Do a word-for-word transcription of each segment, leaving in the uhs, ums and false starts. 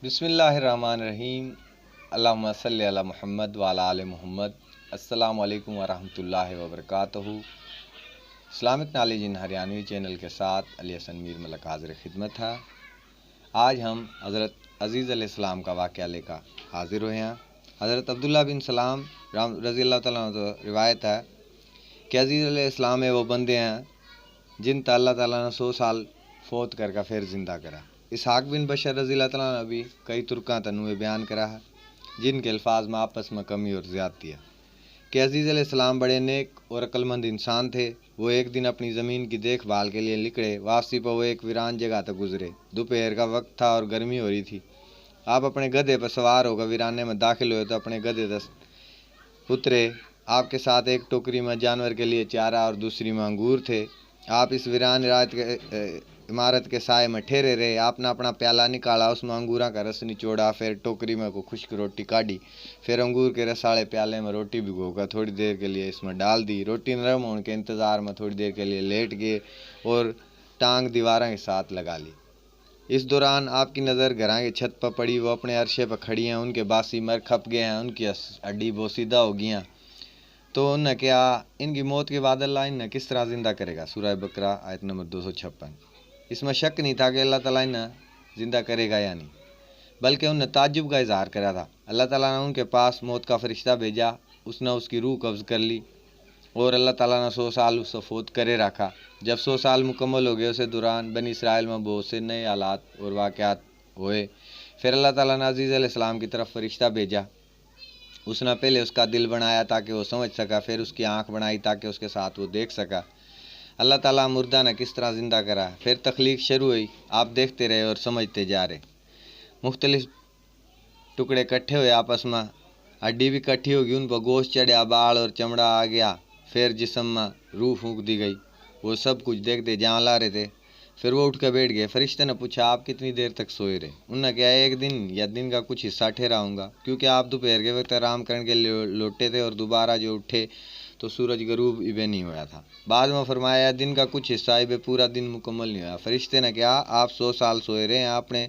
बिस्मिल्लाहिर्रहमानिर्रहीम। अल्लाहुम्मा सल्लि अला मुहम्मद व अला आले मुहम्मद। अस्सलाम वालेकुम व रहमतुल्लाहि व बरकातहू। Islamic Knowledge in Haryanvi channel के साथ अली हसन मीर मलक हाजिर खिदमत है। आज हम हज़रत अजीज़ अलैहिस्सलाम का वाक़या लेकर हाजिर हुए हैं। हज़रत अब्दुल्ला बिन सलाम राम रज़ी अल्लाह तआला अन्हु तो रिवायत है कि अजीज़ अलैहिस्सलाम ये वो बंदे हैं जिन तै अल्लाह ताला ने सौ साल फौत करके फिर जिंदा करा। इसहाक बिन बशर रज़ी अल्लाह तआला अन्हु भी कई तुरकां तै न्यू बयान करा है, जिनके अल्फाज में आपस में कमी और ज्यादती है कि अजीज़ अलैहिस्सलाम बड़े नेक और अक्लमंद इंसान थे। वो एक दिन अपनी ज़मीन की देखभाल के लिए निकले। वापसी पर वो एक वीरान जगह तक गुजरे। दोपहर का वक्त था और गर्मी हो रही थी। आप अपने गधे पर सवार होकर वीराने में दाखिल हुए तो अपने गधे तक उतरे। आपके साथ एक टोकरी में जानवर के लिए चारा और दूसरी में अंगूर थे। आप इस वीरान रात के, अ, इमारत के साए में ठहरे रहे। आपने अपना प्याला निकाला, उसमें अंगूरा का रस निचोड़ा, फिर टोकरी में को खुश्क रोटी काढ़ी, फिर अंगूर के रस वाले प्याले में रोटी भिगोकर थोड़ी देर के लिए इसमें डाल दी। रोटी नरम होने के इंतज़ार में थोड़ी देर के लिए लेट गए और टांग दीवारों के साथ लगा ली। इस दौरान आपकी नज़र घरां की छत पर पड़ी। वो अपने अरशे पर खड़ी हैं, उनके बासी मर खप गए हैं, उनकी हस-, हड्डी बोसीदा हो गई हैं। तो उन्हें कहा, इनकी मौत के बाद अल्लाह इन्हें किस तरह ज़िंदा करेगा? सूरह बकरा, आयत नंबर दो सौ छप्पन। इसमें शक नहीं था कि अल्लाह ताला इन्हें ज़िंदा करेगा या नहीं, बल्कि उन्हें ताज्जुब का इजहार करा था। अल्लाह ताला ने उनके पास मौत का फरिश्ता भेजा, उसने उसकी रूह कब्ज़ कर ली और अल्लाह ताला ने सौ साल उससे फौत करे रखा। जब सौ साल मुकम्मल हो गए, उसे दौरान बनी इसराइल में बहुत से नए हालात और वाक़यात हुए। फिर अल्लाह ताला ने अजीज़ अलैहिस्सलाम की तरफ फरिश्ता भेजा। उसने पहले उसका दिल बनाया ताकि वो समझ सका, फिर उसकी आँख बनाई ताकि उसके साथ वो देख सका। अल्लाह ताला मुर्दा ने किस तरह ज़िंदा करा। फिर तख्लीक शुरू हुई। आप देखते रहे और समझते जा रहे। मुख्तलिफ टुकड़े इकट्ठे हुए आपस में, हड्डी भी इकट्ठी होगी, उन पर गोश्त चढ़या, बाल और चमड़ा आ गया। फिर जिस्म में रूह फूंक दी गई। वो सब कुछ देखते जान ला रहे थे। फिर वो उठ कर बैठ गए। फरिश्ते ने पूछा, आप कितनी देर तक सोए रहे? उन्होंने कहा, एक दिन या दिन का कुछ हिस्सा ठहराऊंगा, क्योंकि आप दोपहर के वक्त आराम करने के लिए लौटे थे और दोबारा जो उठे तो सूरज गरूब इबे नहीं हुआ था। बाद में फरमाया, दिन का कुछ हिस्सा इबे पूरा दिन मुकम्मल नहीं हुआ। फरिश्ते ने कहा, आप सौ साल सोए रहे हैं, आपने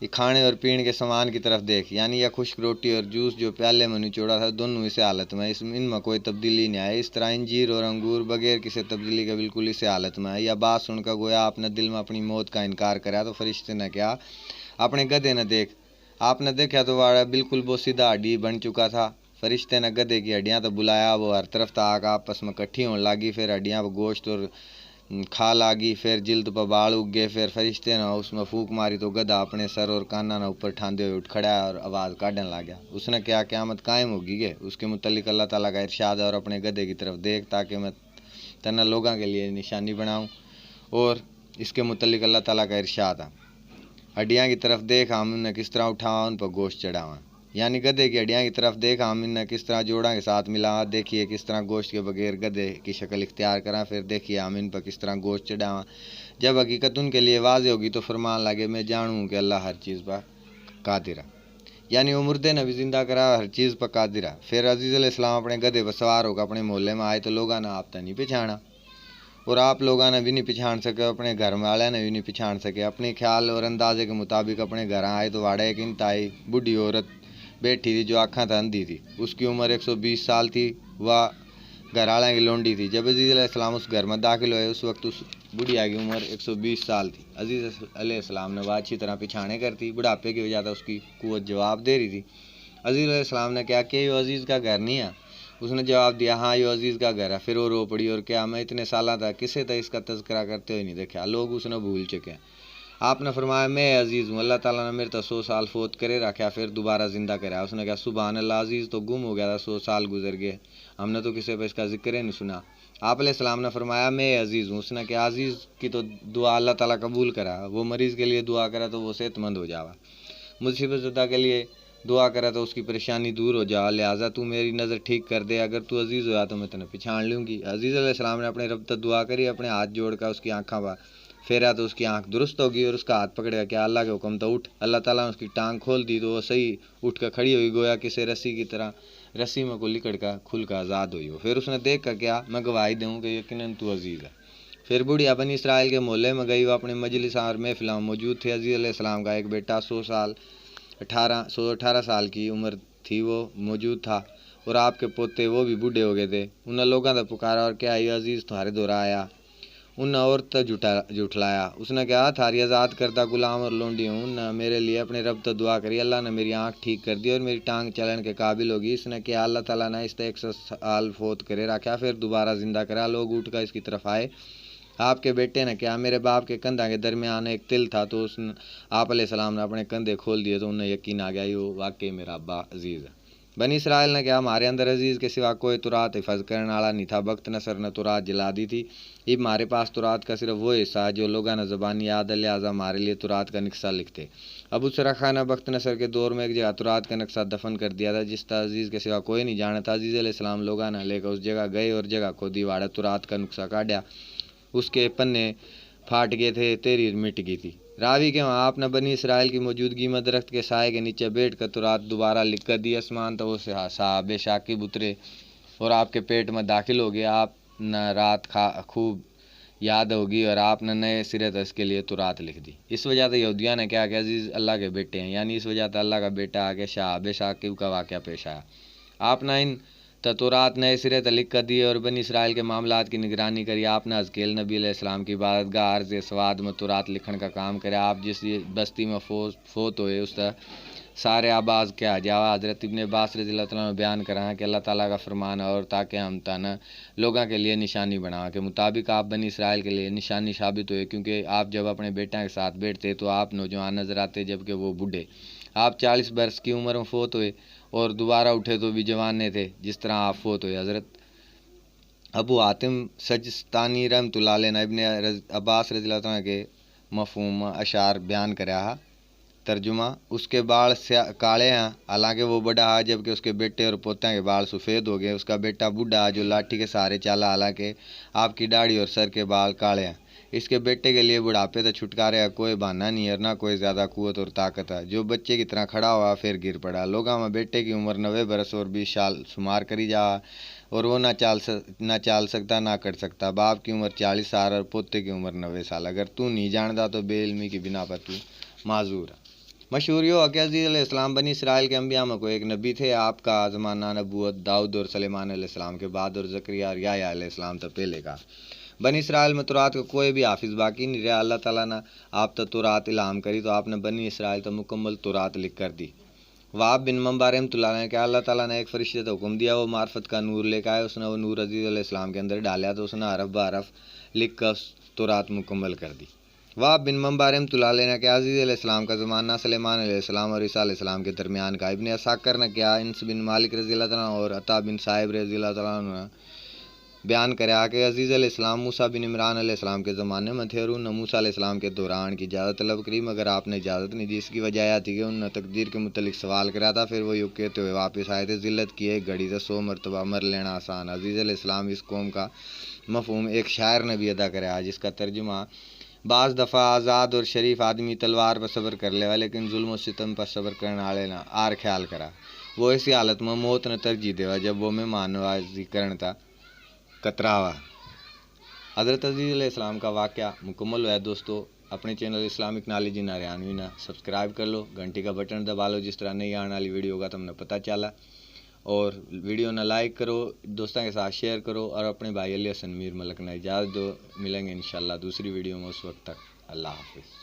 ये खाने और पीने के सामान की तरफ देख, यानी यह खुश्क रोटी और जूस जो प्याले में निचोड़ा था, दोनों इसी हालत में, इस, इनमें कोई तब्दीली नहीं आई। इस तरह इंजीर और अंगूर बगैर किसी तब्दीली के बिल्कुल इसी हालत में है। यह बात सुनकर गोया आपने दिल में अपनी मौत का इनकार करा, तो फरिश्ते ने कहा, अपने गधे ने देख। आपने देखा तो वह बिल्कुल बोसीदा हड्डी बन चुका था। फरिश्ते ने गधे की हड्डियां तो बुलाया, वो हर तरफ तक आकर आपस में इकट्ठी होने लगी। फिर हड्डियां पर गोश्त और खाल आ गई, फिर जिल्द पर बाल उग गए। फिर फरिश्ते ने उसमें फूंक मारी तो गधा अपने सर और काना ने ऊपर ठांदे हुए उठ खड़ा और आवाज़ काढ़ने लग गया। उसने कहा, क़यामत कायम होगी के? उसके मुतल्लिक अल्लाह ताला का इरशाद है, और अपने गधे की तरफ देख, ताकि मैं तन्ने लोगों के लिए निशानी बनाऊं। और इसके मुतल्लिक अल्लाह ताला का इरशाद है, हड्डियां की तरफ देख, हम उन्हें किस तरह उठावां, उन पर गोश्त चढ़ावां। यानी गधे की हड्डियां की तरफ देख, हम इन्हें किस तरह जोड़ां के साथ मिलां। देखिए, किस तरह गोश्त के बगैर गधे की शक्ल इख्तियार करां। फिर देखिए, हम इन पर किस तरह गोश्त चढ़ावां। जब हकीकत उनके लिए वाजे होगी, तो फरमान लगे, मैं जानूं कि अल्लाह हर चीज़ पर कादिर है। यानी वो मुर्दे ने भी जिंदा करा, हर चीज़ पर कादिर है। फिर अजीज़ अलैहिस्सलाम अपने गधे पर सवार होकर अपने मोहल्ले में आए, तो लोगों ने आप तक नहीं पहचाना। और आप लोगों ने भी नहीं पहचान सके, अपने घर वाले ने भी नहीं पहचान सके। अपने ख्याल और अंदाजे के मुताबिक अपने घर आए तो वाड़े एक इंतहाई बूढ़ी औरत बैठी थी, जो आँखां तै अंधी थी। उसकी उम्र एक सौ बीस साल थी। वह घर वाले की लौंडी थी। जब अजीज़ अलैहिस्सलाम उस घर में दाखिल हुए, उस वक्त उस बुढ़िया की उम्र एक सौ बीस साल थी। अजीज़ अलैहिस्सलाम ने वह अच्छी तरह पिछाने कर थी। बुढ़ापे की वजह से उसकी कुवत जवाब दे रही थी। अजीज़ अलैहिस्सलाम ने कहा कि यो अजीज़ का घर नहीं है? उसने जवाब दिया, हाँ, यो अजीज़ का घर है। फिर वो रो पड़ी और कहा, मैं इतने साल तक किसे तक इसका तज़किरा करते हुए नहीं देखा। लोग उसने भूल चुके हैं। आपने फरमाया, मैं अजीज़ हूँ, अल्लाह ताला ने मेरे तक सौ साल फौत करे रखा, फिर दोबारा ज़िंदा करा। उसने कहा, सुबहान अल्लाह, अजीज़ तो गुम हो गया था, सौ साल गुजर गए, हमने तो किसी पर इसका जिक्र ही नहीं सुना। आप अलैहिस्सलाम ने फरमाया, मैं अजीज़ हूँ। उसने कहा, अजीज़ की तो दुआ अल्लाह ताला कबूल करा, वो मरीज़ के लिए दुआ करा तो वो सेहतमंद हो जावा। मुसीबत ज़दा के लिए दुआ करा तो उसकी परेशानी दूर हो जा, लिहाजा तू मेरी नज़र ठीक कर दे। अगर तू अजीज़ होया तो मैं तन्ने पिछाण लूँगी। अजीज़ अलैहिस्सलाम ने अपने रब तक दुआ करी, अपने हाथ जोड़कर उसकी आँखां पर फेरा तो उसकी आँख दुरुस्त होगी और उसका हाथ पकड़ के कहा, अल्लाह के हुक्म तो उठ। अल्लाह ताला ने उसकी टांग खोल दी तो वो सही उठ कर खड़ी हुई, गोया किसी रस्सी की तरह रस्सी में को लिकड़ कर खुल कर आज़ाद हुई हो। फिर उसने देख कर कहा, मैं गवाही दूँ कि यकीनन तू अजीज़ है। फिर बुढ़िया बनी इसराइल के मोहल्ले में गई। वो अपनी मजलिसां और महफिलों में मौजूद थी। अजीज अलैहिस्सलाम का एक बेटा सौ साल, अठारह, सौ अठारह साल की उम्र थी, वो मौजूद था और आपके पोते, वो भी बूढ़े हो गए थे। उन्हें लोगों ने पुकारा और कहा, "ये अजीज तुम्हारे धोरै आया।" उन्हें और तो झुठा-, झुठलाया। उसने कहा, "थारी आज़ाद करदा गुलाम और लोंडी हूँ, उन्हें मेरे लिए अपने रब तो दुआ करी, अल्लाह ने मेरी आँख ठीक कर दी और मेरी टांग चलण के काबिल होगी।" इसने कहा, "अल्लाह ताला ने इसते एक सौ साल फोत करे रखा, फिर दोबारा जिंदा करा।" लोग उठकर इसकी तरफ आए। आपके बेटे ने कहा, "मेरे बाप के कंधा के दरमियान एक तिल था, तो उस आप अलैहिस्सलाम ने अपने कंधे खोल दिए, तो उन्हें यकीन आ गया, ये वाकई मेरा अब्बा अजीज है।" बनी इसराइल ने कहा, "हमारे अंदर अजीज के सिवा कोई तुरात हिफाज करण आला नहीं था। बख्त नसर ने तुरात जला दी थी। इब हमारे पास तुरात का सिर्फ वो हिस्सा है जो लोगों ने जबानी याद है, लिहाजा हमारे लिए तुरात का नक्शा लिखते।" अबू सरखा ने बख्त नसर के दौर में एक जगह तुरात का नक्शा दफन कर दिया था, जिसका अजीज के सिवा कोई नहीं जाना था। अजीज अलैहिस्सलाम लोगों ने लेकर उस जगह गए और जगह खोदी, वाड़ा तुरात का नक्शा काढ़ा। उसके पन्ने फाट गए थे, तहरीर मिट गई थी। रावी के वहाँ आपने बनी इसराइल की मौजूदगी में दरख्त के साए के नीचे बैठ कर तुरात दोबारा लिख कर दी। आसमान तो वो सहा-, सहाबे शाकिब उतरे और आपके पेट में दाखिल हो गए। आपने रात खा, खूब याद होगी और आपने नए सिरे से इसके लिए तुरात लिख दी। इस वजह से यहूदिया ने कहा कि अजीज अल्लाह के बेटे हैं, यानी इस वजह से अल्लाह का बेटा आके सहाबे शाकिब का वाकया पेश आया। आपने इन तो तौरात नए सिरे तै लिख कर दिए और बनी इसराइल के मामलात की निगरानी करी। आपने हजकेल नबी अलैहिस्सलाम की इबादतगाह अर्ज सवाद में तौरात लिखण का काम करया। आप जिस बस्ती में फो-, फोत होए, उस तै सारे आबाज कहा जावा। हजरत इब्ने अब्बास रज़ी अल्लाह तआला अन्हु बयान करा कि अल्लाह ताला का फरमान है, और ताकि हम तन लोगों के लिए निशानी बनावा के मुताबिक आप बनी इसराइल के लिए निशानी साबित हुए, क्योंकि आप जब अपने बेटा के साथ बैठते तो आप नौजवान नजर आते, जबकि वो बूढ़े। आप चालीस बरस की उम्र में फोत हुए और दोबारा उठे तो भी जवान ने थे, जिस तरह आप फोत हुए। हजरत अबू हातिम सजस्तानी रहमतुल्लाह अलैह ने इब्ने रज-, अब्बास रज़ी अल्लाह तआला के मफहूम अशार बयान करया हा। तर्जुमा, उसके बाल स्या-, काले हैं, हालांकि वो बड़ा है, जबकि उसके बेटे और पोत्या के बाल सफ़ेद हो गए। उसका बेटा बूढ़ा है, जो लाठी के सहारे चाला, हालांकि आपकी दाढ़ी और सर के बाल काले हैं। इसके बेटे के लिए बुढ़ापे तै छुटकारे का कोई बहाना नहीं है और ना कोई ज़्यादा कुवत और ताकत है। जो बच्चे की तरह खड़ा हुआ, फिर गिर पड़ा। लोगां में बेटे की उम्र नब्बे बरस और बीस साल शुमार करी जा, और वो ना चाल स-, ना चाल सकता, ना कर सकता। बाप की उम्र चालीस साल और पोते की उम्र नब्बे साल। अगर तू नहीं जानता तो बेइल्मी की बिना पर तू माजूर है। मशहूर यो है कि अजीज अलैहिस्सलाम बनी इसराइल के अंबिया में कोई एक नबी थे। आपका ज़माना नबूवत दाऊद और सुलेमान अलैहिस्सलाम के बाद और जकरिया और याह्या अलैहिस्सलाम तो पहले का। बनी इसराइल में तौरात का कोई भी हाफिज बाकी नहीं रहा। अल्लाह ताला ने आप तो तौरात इल्हाम करी, तो आपने बनी इसराइल तो मुकम्मल तौरात लिख कर दी। वहाब बिन मंबा रहमतुल्लाह अलैह ने कहा, अल्लाह ताला ने एक फरिश्ते को हुक्म दिया, वो मार्फत का नूर लेकर आए। उसने वो नूर अजीज अलैहिस्सलाम के अंदर डाला, तो उसने हरफ बहरफ लिख कर तौरात मुकम्मल कर दी। वहाब बिन मंबा रहमतुल्लाह अलैह ने कहा, अजीज अलैहिस्सलाम का ज़माना सुलेमान अलैहिस्सलाम और ईसा अलैहिस्सलाम के दरमियान का। इब्ने असाकर ने कहा, अनस बिन मालिक रज़ी अल्लाह तआला अन्हु और अता बिन साहिब रज़ी अल्लाह तआला अन्हु ने बयान करया कि अजीज अलैहिस्सलाम मूसा बिन इमरान अलैहिस्सलाम के ज़माने में थे और उन्हें मूसा अलैहिस्सलाम के दौरान की इजाज़त तलब करी, मगर आपने इजाज़त नहीं दी। इसकी वजह यह थी कि उन्हें तकदीर के मुतलिक सवाल करया था। फिर वो यूँ कहते हुए वापस आए थे, जिल्लत की एक घड़ी से सौ मरतबा मर लेना आसान। अजीज अलैहिस्सलाम इस कौम का मफहूम एक शायर ने भी अदा करया, जिसका तर्जुमा, बाज़ दफ़ा आज़ाद और शरीफ आदमी तलवार पर सब्र कर लेवा, लेकिन जुल्म और सितम पर सब्र करण आले ना आर ख्याल करा। वो ऐसी हालत में मौत ने तरजीह देवा, जब वो मेहमान नवाजी करण ता कतरावा। हज़रत अजीज़ अलैहिस्सलाम का वाक़या मुकम्मल हुआ। दोस्तों, अपने channel Islamic knowledge in Haryanvi ना सब्सक्राइब कर लो, घंटी का बटन दबा लो, जिस तरह नई आने वाली वीडियो का तुमने पता चला। और वीडियो ना लाइक करो, दोस्तों के साथ शेयर करो और अपने भाई अली हसन मीर मलक ने इजाज़त दो। मिलेंगे इंशाल्लाह दूसरी वीडियो में, उस वक्त तक अल्लाह हाफिज़।